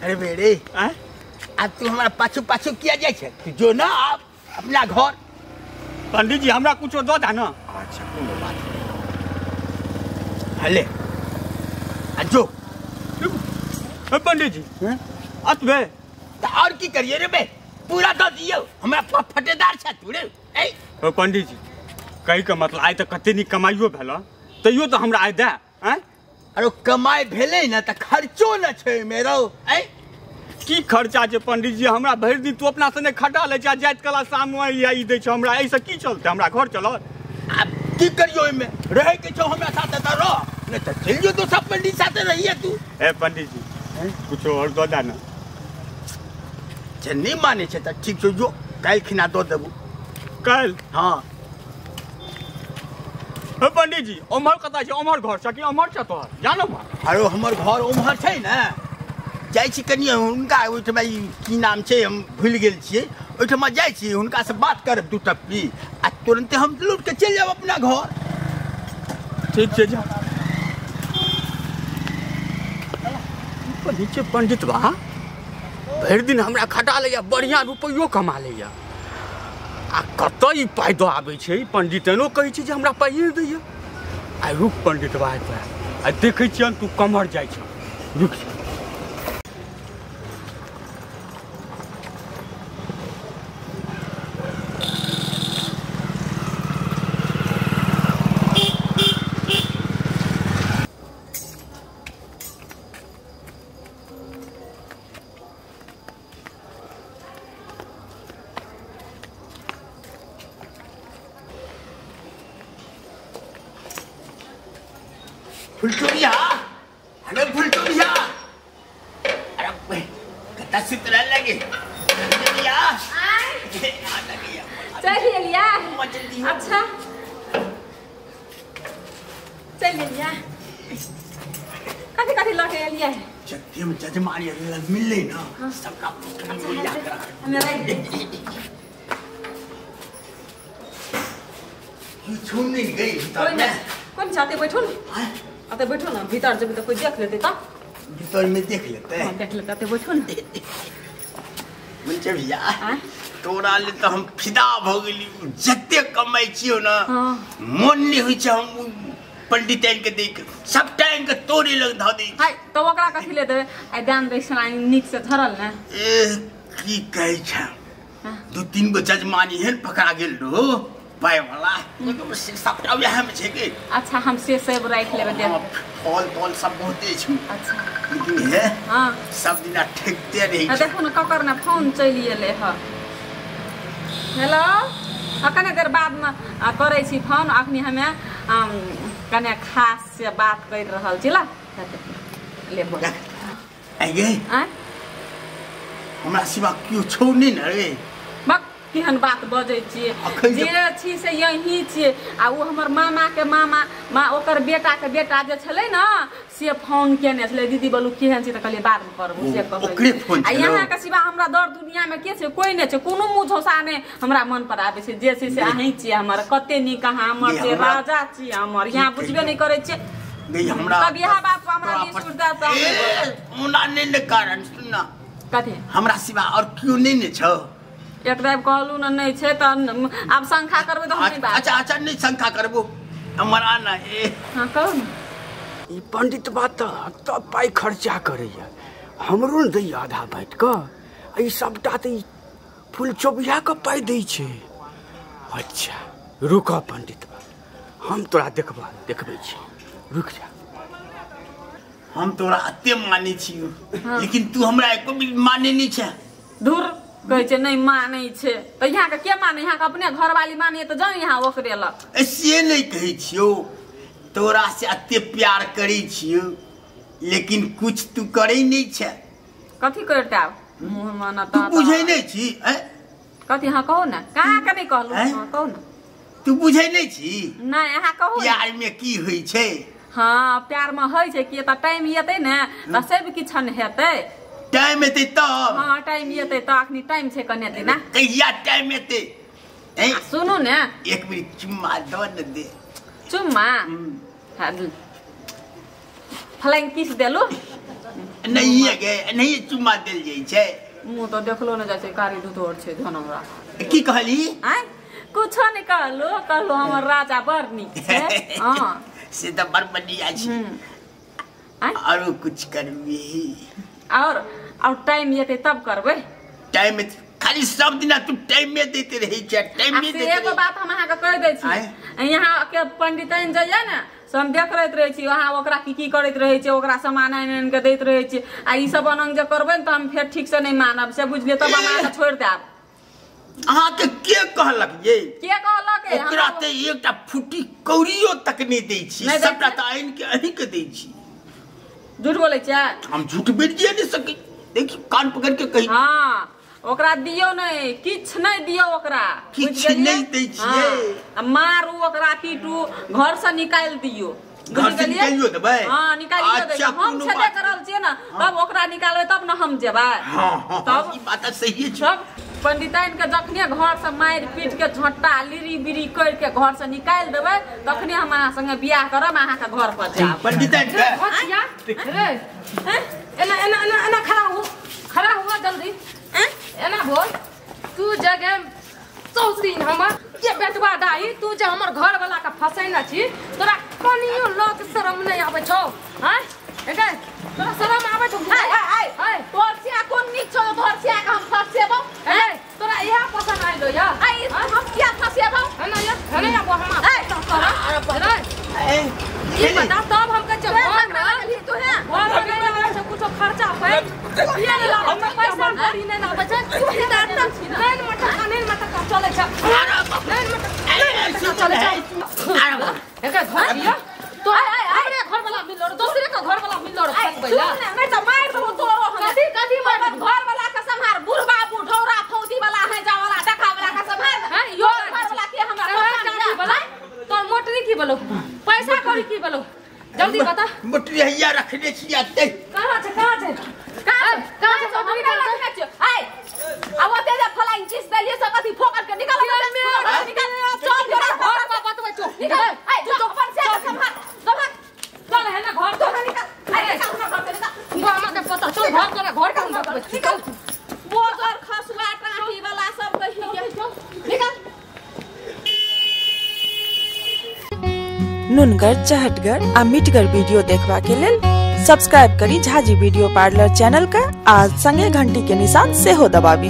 अरे बेरे आँय आब तू हमरा पाछू पाछू किया जाइ छै? तू जो ना आब अपना घर। पंडित जी हमरा कुछो दऽ दे ना। अच्छा कोनो बात नहीं। हले आ जो। ए पंडित जी अतबे तऽ और की करिए रे बे, पूरा दऽ दियौ हमरा, फटेदार छै तू रे। ए ओ पंडित जी कही के मतलब आइ तऽ कते नीक कमाइयो भेल, तैयो तऽ हमरा आइ दे। आँय अरे कमाइ भेलै ने तऽ खर्चो न छै मेरो। ए की खर्चा छै पंडित जी? हमरा भरि दिन तू अपना सने खटा लै छै, जाइत कला शाम मे ई दै छै हमरा, एहिसँ की चलतै? हमरा घर चलत। आब की करियो, ओहिमे रहै के छौ हमरा साथे तऽ रह, नहि तऽ चलि जो दोसर पंडित साथे रहिए तू। ए पंडित जी कुछो और दऽ दे ना। जे नहि मानै छै तऽ ठीक छौ, जो काल्हि खिना दऽ देबू। काल्हि? हाँ। ए पंडित जी ओम्हर कतऽ छै? ओम्हर घर छै कि ओम्हर छै तोहर? जानो अरे हमर घर ओम्हर छै ने, जाइ छी कनि हुनका ओहिठमा, ई की नाम छै हम भूलि गेल छियै, ओहिठमा जाइ छी हुनकासँ बात करब दू टप्पी आ तुरन्ते हम लौट के चलि जायब अपना घर। ठीक छै जा। नीचे पंडित बा भरि दिन हमरा खटा लैया, बढ़िआँ रुपैयो कमा लैया, आ कतऽ ई पाइ दऽ आबै छै? पंडित एनो कहै छै जे हमरा पाइए नहि दैया। आ रुक पंडित बा एतऽ, आ देखै छियनि तू कमर जाइ छह, रुक। फुलचोरिया, अरे फुलचोरिया, अरे कत्ता सुत रह लगे फुलचोरिया। चल लिया। अच्छा चल लिया। कथी कथी लके एलियै? जते में जजमानी मिललै ना सबका हमे रख दे। किछु नहीं गई भीतर में। कोन चाहते बैठो ना, अते बैठो ना, भीतर जेबै तऽ कोई देख लेतै। तऽ भीतर में देख लेतै? हां देख लेतै, अते बैठो ना। बुझे भैया तोरा ले तऽ हम फिदा भऽ गेली, जते कमाइ छियौ ना मन नहि होइ छै हम पंडितैन के देख सबटा के तोरे लग धऽ दै। हाय तऽ ओकरा कथी ले देबै? आइ दान दक्षिणा नीक से धरल ने। ए की कहै छै, दू तीन गो जजमानी एहन पकड़ा गेल रहो पाइ वाला, सबटा वएह में छै के। अच्छा हम से सब राखि लेबै, देख फल तल सब बहुते छै। अच्छा लेकिन हे हां सब दिना ठेकते रहै छै। देखो न ककर ने फोन चलि एलै ह। हेलो, कने देर बादमे करै छी फोन, अखनी हमे कने खास से बात करि रहल छी। ला ले बोल। आइ गे हमरा सिवा केओ छौ नहि ने रे। बक केहन बात बजै छियै, जे छी से यही छियै। आ ओ हमर मामा के मामा मा ओकर बेटा के बेटा जे छलै ने से फोन केने छलै, दीदी बोलू केहन छी? तऽ कहलियै बादमे करबू से कहबै। आ यहाँके सिवा हमरा दर दुनियामे के छै? कोइ नहि छै, कोनो मुँह झौसा नहि हमरा मन पर आबै छै। जे छै से अहीं छियै हमर, कते नीक अहाँ हमर छै, राजा छियै हमर, यहाँ बुझबे नहि करै छियै। तब इएह बात पर हमरा ओना नहि ने कारण सुन ना कथी हमरा सिवा और केओ नहि ने छौ। एक बेर कहलू ने नहि छै तऽ आब शंखा करबै तऽ हम नहि बात। अच्छा अच्छा नहि शंखा करबो हमर आना। ए हां कहू ने। ई पंडित बात तऽ पाइ खर्चा करैया, हमरो ने दैया आधा बाँटि कऽ। आ ई सबटा तऽ ई फुलचोबिया के पाइ दै छै। अच्छा रुक पंडित बा, हम तोरा देखबै छी, रुक जा। हम तोरा अते मानै छियौ, लेकिन तू हमरा एको भी मानै नहि छै। धुर कहै छै नहि मानै छै तऽ यहाँके के मानै? यहाँके अपने घरवाली मानै तऽ जाउ यहाँ ओकरे लग। से नहि कहै छियौ, तोरा से अते प्यार करै छियौ लेकिन कुछ तू करै नहि छै। कथी करते आब मुँह मे न तू बुझै नहि छी। कथी? हाँ कहू ने, कहाँ के नहि कहलू? हाँ कहू ने। तू बुझै नहि छी? नहि अहाँ कहू। प्यार में की होइ छै? हाँ प्यार में होइ छै कि तऽ टाइम एतै ने तऽ सब किछु हेतै। टाइम एतै तब? हाँ टाइम एतै तऽ अखनी टाइम छै कने दिना। कहिया टाइम एतै? सुनू ने एक मिनट चुम्मा दऽ ने दे। चुम्मा? फ्लाइंग किस देलू? नहीं गे नहीं चुम्मा देल जाइ छै। मुँह तो देखलो न जाइ छै, कारी धुधोर छै धन हमरा। की कहली? आय कुछो नहीं कहलो, कहलो हमर राजा बड़ नीक छै। हां से त बड़ बढ़िया छै। आरो कुछ करबी? और टाइम एते तब करबै। टाइम खाली सब दिना तू टाइम में देते रही छै, टाइम में देते। एगो बात हम अहाँ के कह दै छी, यहाँ के पंडितन जइया ने से हम देख रहैत रहै छी, वहाँ ओकरा की की करैत रहै छै, ओकरा सामान आनि आनि के दैत रहै छै। आ ई सब अनंग जे करबै ने तऽ हम फेर ठीक से नहीं मानब, से बुझलियै? तब हम अहाँके छोड़ि देब। अहाँके के कहलक ये? के कहलक? ओकरा तऽ एकटा फूटी कौड़ियो तक नहीं दै छी, सबटा तऽ आनि के अहीं के दै छी। झूठ बोलै छियै? हम झूठ बोलिए नहीं सकै, देखी कान पकड़ के कही। हाँ ओकरा दियौ नहीं, किछु नहीं दियौ ओकरा, किछु नहीं दै छियै। आ मारू ओकरा, पीटू, घर से निकालि दियौ। घर से निकालियो देबै? हाँ निकालियो देबै। हम छेबे करल छियै ने, तब ओकरा निकालबै तब ने हम जेबै। हाँ तब ई बात सही छै। तब पंडिताइन के जखने घर से मारि पीट के झोंटा लिरी बिरी कर के घर से निकालि देबै तखने हम अहाँ संगे बियाह करब, अहाँ के घर पर जायब। पंडिताइन के रे एना एना एना एना खड़ा हो, खड़ा हुआ जल्दी। एना बोल तू जगह चौथिन हमर के बेटवा दाई, तू जे हमर घर वाला के फसैना छी, तोरा कनियो लोक शरम नहीं आबै छौ? हां एगे तोरा शरम आबै छौ? हाय हाय हाय तोर छिया कोन नीक छौ, तोर छिया के हम फसेबौ? ए तोरा इहा पसंद आइलो या? आई हम किया फसेबौ? हना या हना या हम तोरा ए ई बता तब हम के घर में तू है घर में नहीं आबै छौ कुछो खर्चा पे ये ला हम पैसा करी नहीं ना बचे तू ही नैन मटका नैन मटका चले छ, नैन मटका चले छ। एके घर दिया तो हमरे घर वाला मिललो, दूसरे के घर वाला मिललो फसबैला नहीं त मार देबो तोरो हम। कथी कथी मार? घर वाला के सम्हार, बुढ़बा बुढ़ौरा फौजी वाला है जा वाला डखा वाला के सम्हार। हां यो घर वाला के हमरा पसंद वाला तोर मोटरी की बोलो, पैसा कौड़ी की बोलो, जल्दी बता। मोटरी हैया रखने छी आते। कहां छै कहां छै कहां कहां छै मोटरी कहां छै? आय अब ओते जे फलाइन चीज देलिए से कथी फोकट के निकाल निकाल चल तोरा घर पर बतबै छौ निकाल। आय तू अपन से सम्हार सम्हार चल है ना घर तो निकाल। आय निकाल हमरा घर से निकाल। वो हमरा के पता चल घर तोरा घर के हम बतबै छी। निकाल बोगर खसुआ टाटी वाला सब कही के निकाल। नुनगर चहटगर आ मिठगर वीडियो देखबा के लेल सब्सक्राइब करी झाजी वीडियो पार्लर चैनल का आ संगे घंटी के निशान सेहो दबाबी।